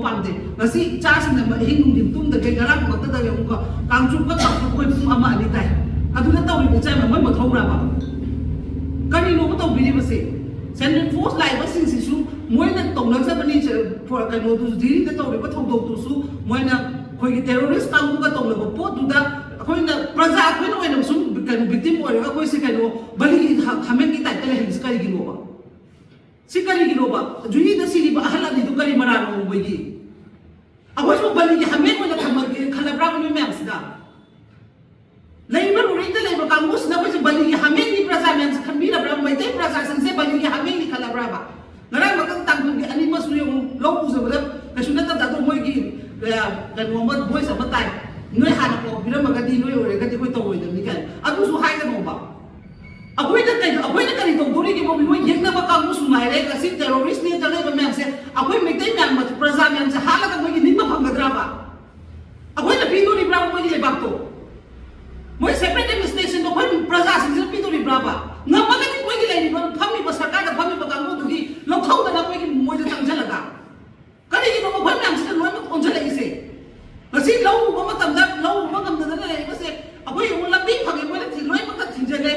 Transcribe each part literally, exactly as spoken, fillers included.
ꯄꯥꯝꯗꯦ꯫ ꯉꯁꯤ ꯏꯆꯥꯁꯤꯡꯅ ꯑꯍꯤꯡ ꯅꯨꯡꯊꯤꯟ ꯇꯨꯝꯗꯗꯒꯩ ꯉꯔꯥꯡ ꯃꯛꯇꯗ ꯌꯦꯡꯉꯨꯀꯣ, ꯀꯥꯡꯆꯨꯞꯀ ꯀꯥꯡꯆꯨꯞ ꯑꯩꯈꯣꯏ ꯄꯨꯡ ꯑꯃ ꯑꯅꯤ ꯇꯥꯏ꯫ ꯑꯗꯨꯗ ꯇꯧꯔꯤꯕ ꯏꯆꯥꯏꯃ ꯃꯣꯏ ꯃꯊꯧꯔꯕ? ꯀꯔꯤꯅꯣꯕ ꯇꯧꯕꯤꯔꯤꯕꯁꯦ? ꯁꯦꯟꯇ꯭ꯔꯦꯜ ꯐꯣꯔꯁ ꯂꯥꯛꯏꯕꯁꯤꯡꯁꯤꯁꯨ ꯃꯣꯏꯅ ꯇꯧꯅꯖꯕꯅꯤ꯫ ꯀꯩꯅꯣꯗꯨꯁꯨ, ꯗꯤꯜꯂꯤꯗ ꯇꯧꯔꯤꯕ ꯊꯧꯗꯣꯛꯇꯨꯁꯨ ꯃꯣꯏꯅ ꯑꯩꯈꯣꯏꯒꯤ ꯇꯦꯔꯣꯔꯤꯁ ꯀꯥꯡꯕꯨꯒ ꯇꯧꯅꯕ ꯄꯣꯠꯇꯨꯗ ꯑꯩꯈꯣꯏꯅ ꯄ꯭ꯔꯖꯥ ꯑꯩꯈꯣꯏꯅ ꯑꯣꯏꯅ ꯁꯨꯝ ꯀꯩꯅꯣ ꯚꯤꯛꯇꯤꯝ ꯑꯣꯏꯔꯒ ꯑꯩꯈꯣꯏꯁꯦ ꯀꯩꯅꯣ ꯕꯂꯤꯒꯤ ꯍꯥ-, ꯍꯥꯃꯦꯡꯒꯤ ꯇꯥꯏꯞꯇ ꯂꯩꯍꯜꯂꯤꯁꯦ ꯀꯔꯤꯒꯤꯅꯣꯕ? ꯁꯤ ꯀꯔꯤꯒꯤꯅꯣꯕ? ꯖꯨꯔꯤꯗ ꯁꯤꯔꯤꯕ ꯑꯍꯜ ꯑꯅꯤꯗꯨ ꯀꯔꯤ ꯃꯔꯥꯜꯅꯣ ꯃꯣꯏꯒꯤ? ꯑꯩꯈꯣꯏꯁꯨ ꯕꯂꯤꯒꯤ ꯍꯥꯃꯦꯡ ꯑꯣꯏꯅ ꯊꯝꯃꯒꯦ ꯈꯜꯂꯕ꯭ꯔꯥ ꯅꯣꯏ ꯃꯌꯥꯝꯁꯤꯅ? ꯂꯩꯔꯤꯕ ꯔꯨꯔꯤꯗ ꯂꯩꯕ ꯀꯥꯡꯕꯨꯁꯤꯅ ꯑꯩꯈꯣꯏꯁꯦ ꯕꯂꯤꯒꯤ ꯍꯥꯃꯦꯡꯅꯤ ꯄ꯭ꯔꯖꯥ ꯃꯌꯥꯝꯁꯦ ꯈꯟꯕꯤꯔꯕ꯭ꯔꯥ? ꯃꯩꯇꯩ ꯄ꯭ꯔꯖꯥꯁꯤꯡꯁꯦ ꯕꯂꯤꯒꯤ ꯍꯥꯃꯦꯡꯅꯤ ꯈꯜꯂꯕ꯭ꯔꯥꯕ? ꯉꯔꯥꯡ ꯃꯇꯝ ꯇꯥꯡꯈꯨꯜꯒꯤ ꯑꯅꯤꯃꯛꯁꯨ ꯌꯦꯡꯉꯨ, ꯂꯧ ꯎꯖꯕꯗ ꯀꯩꯁꯨ ꯅꯠꯇꯕꯗ ꯑꯗꯣ ꯃꯣꯏꯒꯤ, ꯑ, ꯀꯩꯅꯣ ꯑꯃ, ꯚꯣꯏꯁ ꯑꯃ ꯇꯥꯏ, "ꯅꯣꯏ ꯍꯥꯟꯅ ꯄꯥꯎ ꯄꯤꯔꯝꯃꯒꯗꯤ ꯅꯣꯏ ꯑꯣꯏꯔꯒꯗꯤ ꯑꯩꯈꯣꯏ ꯇꯧꯔꯣꯏꯗꯕꯅꯤ" ꯀꯥꯏꯅ꯫ ꯑꯗꯨꯁꯨ ꯍꯥꯏꯒꯅꯣꯕ꯫ ꯑꯩꯈꯣꯏꯅ ꯀꯩꯅꯣ, ꯑꯩꯈꯣꯏꯅ ꯀꯔꯤ ꯇꯧꯗꯣꯔꯤꯒꯦ? ꯃꯣꯏ ꯌꯦꯛꯅꯕ ꯀꯥꯡꯕꯨꯁꯨ ꯉꯥꯏꯔꯦ, ꯉꯁꯤ ꯇꯦꯔꯣꯔꯤꯁꯅꯦꯅ ꯂꯩꯕ ꯃꯌꯥꯝꯁꯦ, ꯑꯩꯈꯣꯏ ꯃꯩꯇꯩ ꯃꯌꯥꯝ, ꯄ꯭ꯔꯖꯥ ꯃꯌꯥꯝꯁꯦ ꯍꯥꯠꯂꯒ ꯃꯣꯏꯒꯤ ꯅꯤꯡꯕ ꯐꯪꯒꯗ꯭ꯔꯕ? ꯑꯩꯈꯣꯏꯅ ꯄꯤꯗꯣꯔꯤꯕ꯭ꯔꯥ ꯃꯣꯏꯒꯤ ꯂꯩꯕꯥꯛꯇꯣ? ꯃꯣꯏ ꯁꯦꯄꯔꯦꯠ ꯑꯦꯗꯃꯤꯅꯤꯁꯇ꯭ꯔꯦꯁꯟꯗꯣ ꯑꯩꯈꯣꯏ ꯄ꯭ꯔꯖꯥꯁꯤꯡꯁꯤꯅ ꯄꯤꯗꯣꯔꯤꯕ꯭ꯔꯥꯕ? ꯉꯝꯃꯒꯗꯤ ꯃꯣꯏꯒꯤ ꯂꯩꯔꯤꯕ, ꯐꯝꯃꯤꯕ ꯁꯔꯀꯥꯔꯗ ꯐꯝꯃꯤꯕ ꯀꯥꯡꯕꯨꯗꯨꯒꯤ ꯂꯧꯊꯣꯛꯇꯅ ꯃꯣꯏꯒꯤ, ꯃꯣꯏꯗ ꯆꯪꯁꯤꯜꯂꯒ꯫ ꯀꯔꯤꯒꯤꯅꯣ ꯃꯈꯣꯏ ꯃꯌꯥꯝꯁꯤꯅ ꯂꯣꯏꯅꯃꯛ ꯑꯣꯟꯁꯤꯜꯂꯛꯏꯁꯦ? ꯉꯁꯤ ꯂꯧ ꯎꯕ ꯃꯇꯝꯗ ꯂꯧ ꯎꯕ ꯉꯝꯗꯗꯅ ꯂꯩꯔꯤꯕꯁꯦ, ꯑꯩꯈꯣꯏ ꯌꯦꯡꯉꯨ, ꯂꯝꯕꯤ ꯐꯪꯉꯦ, ꯃꯣꯏꯅ ꯊꯤ-, ꯂꯣꯏꯅꯃꯛꯇ ꯊꯤꯡꯖꯤꯜꯂꯦ꯫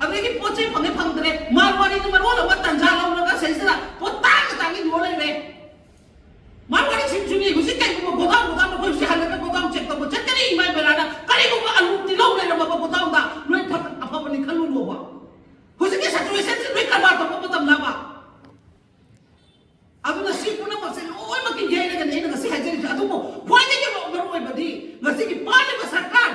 ꯑꯗꯒꯤ ꯄꯣꯠ ꯆꯩ ꯐꯪꯉꯦ, ꯐꯪꯗ꯭ꯔꯦ, ꯃꯥꯜ ꯋꯥꯔꯤꯅ ꯃꯔꯣꯜ ꯑꯃ ꯇꯟꯖꯥ ꯂꯧꯔꯒ ꯁꯤꯗꯩꯁꯤꯗ ꯄꯣꯠ ꯇꯥꯡꯅ ꯇꯥꯡꯅ ꯌꯣꯜ ꯂꯩꯔꯦ꯫ ꯃꯥꯜ ꯋꯥꯔꯤꯁꯤꯡꯁꯨꯅꯤ ꯍꯧꯖꯤꯛ ꯀꯩꯒꯨꯝꯕ ꯒꯣꯗꯥꯎꯟ, ꯒꯣꯗꯥꯎꯟ ꯑꯩꯈꯣꯏ ꯍꯧꯖꯤꯛ ꯍꯜꯂꯒ ꯒꯣꯗꯥꯎꯟ ꯆꯦꯛ ꯇꯧꯕ ꯆꯠꯀꯅꯤ, ꯏꯃꯥ ꯏꯕꯦꯂꯥꯅ ꯀꯔꯤꯒꯨꯝꯕ ꯑꯂꯨ ꯇꯤꯜꯍꯧ ꯂꯩꯔꯝꯃꯕ ꯒꯣꯗꯥꯎꯟꯗ ꯂꯣꯏ ꯐ-, ꯑꯐꯕꯅꯤ ꯈꯜꯂꯨꯅꯣꯕ꯫ ꯍꯧꯖꯤꯛꯀꯤ ꯁꯤꯆꯨꯋꯦꯁꯟꯁꯤ ꯂꯣꯏ ꯀꯔꯕꯥꯔ ꯇꯧꯕ ꯃꯇꯝꯂꯕ? ꯑꯗꯨꯅ ꯁꯤ ꯄꯨꯝꯅꯃꯛꯁꯦ ꯂꯣꯏꯅꯃꯛꯀꯤ ꯌꯩꯔꯒꯅꯤ ꯑꯩꯅ ꯉꯁꯤ ꯍꯥꯏꯖꯔꯤꯁꯦ꯫ ꯑꯗꯨꯕꯨ ꯈ꯭ꯋꯥꯏꯗꯒꯤ ꯃꯔꯨ ꯑꯣꯏꯕꯗꯤ ꯉꯁꯤꯒꯤ ꯄꯥꯜꯂꯤꯕ ꯁꯔꯀꯥꯔ,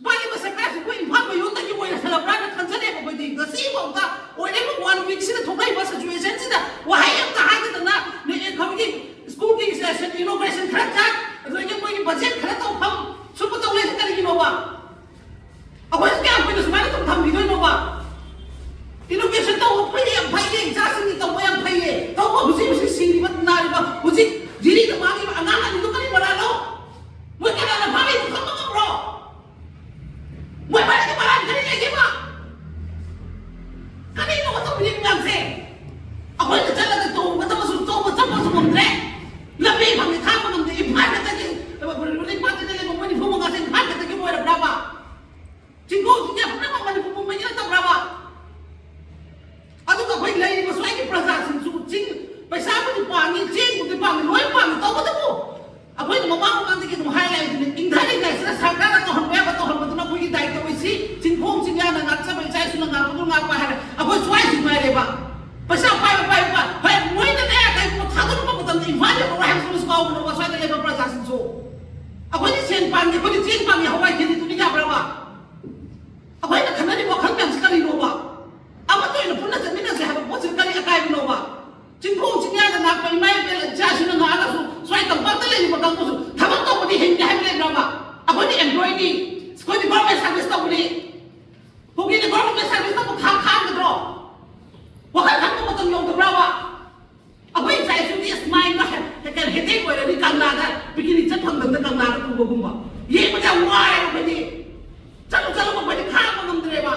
ꯄꯥꯜꯂꯤꯕ ꯁꯔꯀꯥꯔꯁꯤ ꯑꯩꯈꯣꯏ ꯏꯝꯐꯥꯜ ꯃꯌꯣꯟꯗꯒꯤ ꯑꯣꯏꯔꯁꯜꯂꯛꯄ꯭ꯔꯥꯅ ꯈꯟꯖꯔꯦꯕ ꯑꯩꯈꯣꯏꯗꯤ꯫ ꯉꯁꯤꯐꯥꯎꯗ ꯑꯣꯏꯔꯤꯕ ꯋꯥꯟ ꯋꯤꯛꯁꯤꯗ ꯊꯣꯛꯂꯛꯏꯕ ꯁꯤꯆꯨꯋꯦꯁꯟꯁꯤꯗ ꯋꯥꯍꯩ ꯑꯝꯇ ꯍꯥꯏꯗꯗꯅ ꯅꯦ-, ꯑꯩꯈꯣꯏꯒꯤ ꯁ꯭ꯀꯨꯜꯒꯤ ꯏꯅꯣꯒ꯭ꯔꯦꯁꯟ ꯈꯔ ꯆꯠ, ꯑꯗꯨꯗꯒꯤ ꯃꯣꯏꯒꯤ ꯕꯖꯦꯠ ꯈꯔ ꯇꯧꯐꯝ ꯁꯨꯝꯕ ꯇꯧ ꯂꯩꯁꯦ ꯀꯔꯤꯒꯤꯅꯣꯕ? ꯑꯩꯈꯣꯏꯁꯦ ꯀꯌꯥꯝ ꯀꯨꯏꯅ ꯁꯨꯃꯥꯏꯅ ꯁꯨꯝ ꯊꯝꯈꯤꯗꯣꯏꯅꯣꯕ? ꯏꯅꯣꯒ꯭ꯔꯦꯁꯟ ꯇꯧꯕ ꯐꯩꯌꯦ, ꯌꯥꯝ ꯐꯩꯌꯦ, ꯏꯆꯥꯁꯤꯡꯒꯤ ꯇꯧꯕ ꯌꯥꯝ ꯐꯩꯌꯦ꯫ ꯇꯧꯕ ꯍꯧꯖꯤꯛ ꯍꯧꯖꯤꯛ ꯁꯤꯔꯤꯕ ꯅꯥꯔꯤꯕ ꯍꯧꯖꯤꯛ ꯖꯤꯔꯤꯗ ꯃꯥꯡꯉꯤꯕ ꯑꯉꯥꯡ ꯑꯅꯤꯗꯨ ꯀꯔꯤ ꯃꯔꯥꯜꯅꯣ? ꯃꯣꯏ ꯀꯅꯥꯅ ꯐꯥꯔꯤꯅꯣ ꯈꯪꯕ ꯉꯝꯕ꯭ꯔꯣ? ꯃꯣꯏ ꯃꯔꯛꯇ ꯃꯔꯥꯜ ꯀꯔꯤ ꯂꯩꯒꯦꯕ? ꯀꯔꯤꯅꯣ ꯇꯧꯔꯤꯕ ꯃꯌꯥꯝꯁꯦ? ꯑꯩꯈꯣꯏꯅ ꯆꯠꯂꯒ ꯇꯧꯒꯗꯕꯁꯨ ꯇꯧꯕ ꯆꯠꯄꯁꯨ ꯉꯝꯗ꯭ꯔꯦ꯫ ꯂꯝ ꯑꯩꯈꯣꯏꯅ ꯃꯃꯥꯡ ꯃꯃꯥꯡꯗꯒꯤ ꯑꯗꯨꯝ ꯍꯥꯏ ꯂꯩꯗꯨꯅꯤ, ꯏꯪꯊꯔꯤꯉꯩꯁꯤꯗ ꯁꯔꯀꯥꯔꯅ ꯇꯧꯍꯟꯕ ꯌꯥꯕ ꯇꯧꯍꯟꯕꯗꯨꯅ ꯑꯩꯈꯣꯏꯒꯤ ꯗꯥꯏꯇ ꯑꯣꯏꯁꯤ, ꯆꯤꯡꯈꯣꯡ ꯆꯤꯡꯌꯥꯅ ꯉꯥꯛꯆꯕ ꯏꯆꯥ ꯏꯁꯨꯅ ꯉꯥꯛꯄꯗꯨ ꯉꯥꯛꯄ ꯍꯥꯏꯔꯦ꯫ ꯑꯩꯈꯣꯏ ꯁ꯭ꯋꯥꯏꯁꯤ ꯉꯥꯏꯔꯦꯕ꯫ ꯄꯩꯁꯥ ꯄꯥꯏꯕ ꯄꯥꯏꯕ ꯄꯥꯏ-, ꯍꯣꯏ, ꯃꯣꯏꯅꯅꯦ ꯀꯩꯒꯨꯝꯕ ꯊꯥꯗꯣꯔꯛꯄ ꯃꯇꯝꯗ ꯏꯝꯐꯥꯜ ꯌꯧꯔꯔꯣꯏ ꯍꯥꯏꯕꯁꯤꯃꯁꯨ ꯀꯥꯎꯒꯅꯣꯕ, ꯁ꯭ꯋꯥꯏꯗ ꯂꯩꯕ ꯄ꯭ꯔꯖꯥꯁꯤꯡꯁꯨ꯫ ꯑꯩꯈꯣꯏꯗꯤ ꯁꯦꯟ ꯄꯥꯝꯃꯤ, ꯑꯩꯈꯣꯏꯗꯤ ꯆꯦꯡ ꯄꯥꯝꯃꯤ, ꯍꯋꯥꯏ ꯀꯦꯖꯤꯗꯨꯅ ꯌꯥꯕ꯭ꯔꯕ? ꯑꯩꯈꯣꯏꯅ ꯈꯟꯅꯔꯤꯕ ꯋꯥꯈꯜ ꯃꯌꯥꯝꯁꯤ ꯀꯔꯤꯅꯣꯕ? ꯑꯃꯠꯇ ꯑꯣꯏꯅ ꯄꯨꯟꯅ ꯆꯠꯃꯤꯟꯅꯁꯦ ꯍꯥꯏꯕ ꯄꯣꯠꯁꯤꯗ ꯀꯔꯤ ꯑꯀꯥꯏꯕꯅꯣꯕ? ꯆꯤꯡꯈꯣꯡ ꯆꯤꯡꯌꯥꯗ ꯂꯥꯛꯄ ꯏꯃꯥ ꯏꯕꯦꯜ ꯏꯆꯥꯁꯤꯡꯅ ꯉꯥꯛꯑꯒꯁꯨ ꯁ꯭ꯋꯥꯏ ꯇꯝꯄꯥꯛꯇ ꯂꯩꯔꯤꯕ ꯀꯥꯡꯕꯨꯁꯨ ꯊꯕꯛ ꯇꯧꯕꯗꯤ ꯍꯤꯡꯒꯦ ꯍꯥꯏꯕ ꯂꯩꯕ꯭ꯔꯕ? ꯑꯩꯈꯣꯏꯗꯤ ꯑꯦꯝꯄ꯭ꯂꯣꯏꯅꯤ, ꯑꯩꯈꯣꯏꯗꯤ ꯒꯣꯔꯃꯦꯟ ꯁꯥꯔꯚꯤꯁ ꯇꯧꯕꯅꯤ꯫ ꯀꯨꯀꯤꯅ ꯒꯣꯔꯃꯦꯟ ꯁꯥꯔꯚꯤꯁ ꯇꯧꯕ ꯈꯥ-, ꯈꯥꯡꯒꯗ꯭ꯔꯣ? ꯋꯥꯈꯜ ꯈꯟꯕ ꯃꯇꯝ ꯌꯧꯗꯕ꯭ꯔꯕ? ꯑꯩꯈꯣꯏ ꯏꯆꯥ ꯏꯁꯨꯗꯤ ꯑꯁ ꯃꯥꯏ ꯃꯥ ꯍꯦ-, ꯍꯦ-, ꯀꯩꯅꯣ ꯍꯦꯇꯦꯛ ꯑꯣꯏꯔꯗꯤ ꯀꯪꯂꯥꯗ ꯄꯤꯀꯤꯅꯤꯛ ꯆꯠ ꯐꯪꯗꯕꯗ ꯀꯪꯂꯥꯗ ꯄꯨꯕꯒꯨꯝꯕ꯫ ꯌꯦꯡꯕꯗ ꯌꯥꯝ ꯋꯥꯔꯦ ꯑꯩꯈꯣꯏꯗꯤ꯫ ꯆꯠꯂꯨ ꯆꯠꯂꯨ ꯑꯩꯈꯣꯏꯗꯤ ꯈꯥꯡꯕ ꯉꯝꯗ꯭ꯔꯦꯕ꯫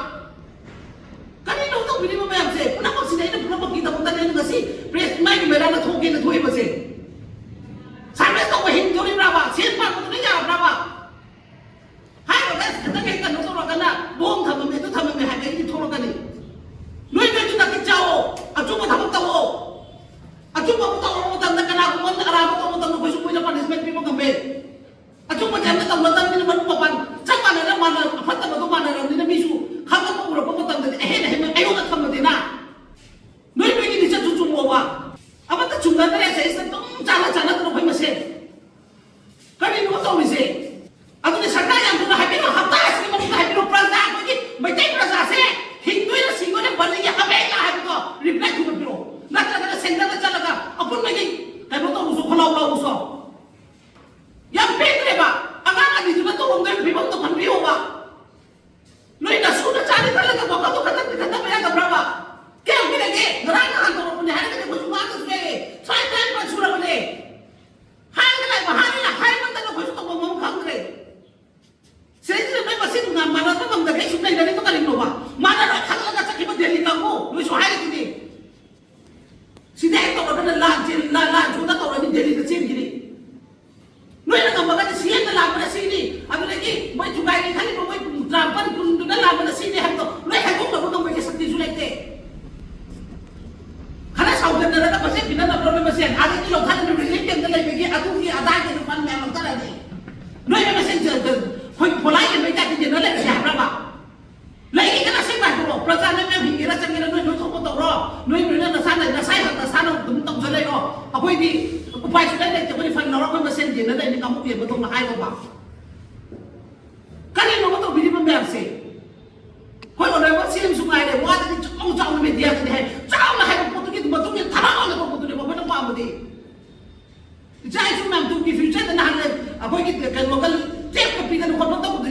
ꯀꯔꯤꯅꯣ ꯇꯧꯕꯤꯔꯤꯕ ꯃꯌꯥꯝꯁꯦ? ꯄꯨꯝꯅꯃꯛꯁꯤꯗꯤ ꯑꯩꯅ ꯄꯨꯝꯅꯃꯛꯀꯤꯗꯃꯛꯇꯅꯦ ꯑꯩꯅ ꯉꯁꯤ ꯄ꯭ꯔꯦꯁ ꯏꯃꯥꯒꯤ ꯃꯦꯔꯥꯗ ꯊꯣꯛꯀꯦꯅ ꯊꯣꯛꯏꯕꯁꯦ꯫ ꯁꯥꯔꯚꯤꯁ ꯇꯧꯕ ꯍꯤꯡꯗꯣꯔꯤꯕ꯭ꯔꯕ? ꯁꯦꯟ ꯄꯥꯟꯕꯗꯨꯅ ꯌꯥꯔꯕ꯭ꯔꯕ? ꯍꯥꯏꯔꯒ ꯑꯁ ꯈꯤꯇꯪ ꯍꯦꯛ ꯀꯩꯅꯣ ꯇꯧꯔꯒꯅ ꯕꯣꯝ ꯊꯝꯃꯝꯃꯦ, ꯑꯗꯨ ꯊꯝꯃꯝꯃꯦ ꯍꯥꯏꯕ ꯑꯩꯗꯤ ꯊꯣꯛꯂꯛꯀꯅꯤ꯫ ꯅꯣꯏ ꯅꯣꯏꯁꯨ ꯅꯥꯄꯤ ꯆꯥꯋꯣ, ꯑꯆꯨꯝꯕ ꯊꯕꯛ ꯇꯧꯋꯣ꯫ ꯑꯆꯨꯝꯕ ꯑꯃ ꯇꯧꯔꯕ ꯃꯇꯝꯗ ꯀꯅꯥꯒꯨꯝꯕ ꯑꯃꯅ ꯑꯔꯥꯟꯕ ꯇꯧꯕ ꯃꯇꯝꯗ ꯑꯩꯈꯣꯏꯁꯨ ꯃꯣꯏꯗ ꯄꯅꯤꯁꯃꯦꯟ ꯄꯤꯕ ꯉꯝꯃꯦ꯫ ꯑꯆꯨꯝꯕꯁꯦ ꯑꯝꯇ ꯇꯧꯅꯗꯕꯅꯤꯅ ꯃꯔꯨꯞ ꯃꯄꯥꯡ ꯆꯞ ꯃꯥꯟꯅꯅ ꯃꯥꯟꯅ-, ꯑꯐꯠꯇꯕꯗꯣ ꯃꯥꯟꯅꯔꯕꯅꯤꯅ ꯃꯤꯁꯨ ꯈꯪꯉꯛꯄ ꯎꯔꯛꯄ ꯃꯇꯝꯗꯗꯤ ꯑꯍꯦꯟ ꯑꯍꯦꯟꯕ ꯑꯩꯉꯣꯟꯗ ꯊꯝꯃꯗꯤꯅ ꯅꯣꯏ ꯅꯣꯏꯒꯤ ꯂꯤꯆꯠꯁꯨ ꯆꯨꯝꯃꯣꯕ꯫ ꯑꯃꯠꯇ ꯆꯨꯝꯅꯗ꯭ꯔꯦ ꯁꯤꯗꯩꯁꯤꯗ ꯑꯗꯨꯝ ꯆꯥꯟꯅ ꯆꯥꯟꯅꯗꯅ ꯑꯩꯈꯣꯏ ꯃꯁꯦꯟ꯫ ꯀꯔꯤꯅꯣ ꯇꯧꯔꯤꯁꯦ? ꯌꯦꯟꯅ ꯂꯩꯅꯤ, ꯀꯥꯡꯕꯨ ꯌꯦꯟꯕꯗꯧꯅ ꯍꯥꯏꯕ꯫ ꯀꯔꯤꯅꯣꯕ ꯇꯧꯕꯤꯔꯤꯕ ꯃꯌꯥꯝꯁꯦ? ꯍꯣꯏ, ꯑꯣꯅꯔꯦꯕꯜ ꯁꯤ ꯑꯦꯝꯁꯨ ꯉꯥꯏꯔꯦ, ꯋꯥꯗꯗꯤ ꯆꯥꯎꯅ ꯆꯥꯎꯅ ꯃꯦꯗꯤꯌꯥꯗꯗꯤ ꯍꯥꯏ, ꯆꯥꯎꯅ ꯍꯥꯏꯕ ꯄꯣꯠꯇꯨꯒꯤ ꯃꯇꯨꯡ ꯏꯟꯅ ꯊꯕꯛ ꯑꯣꯏꯅ ꯇꯧꯕꯗꯨꯅꯦꯕ ꯑꯩꯈꯣꯏꯅ ꯄꯥꯝꯕꯗꯤ꯫ ꯏꯆꯥ ꯏꯁꯨ ꯃꯌꯥꯝ ꯇꯨꯡꯒꯤ ꯐ꯭ꯌꯨꯆꯔꯗ ꯅꯍꯥꯟ ꯑꯩꯈꯣꯏꯒꯤ ꯀꯩꯅꯣꯒ ꯇꯦꯛꯁꯀ ꯄꯤꯗꯅ ꯈꯣꯠꯄ ꯇꯧꯕꯗꯨ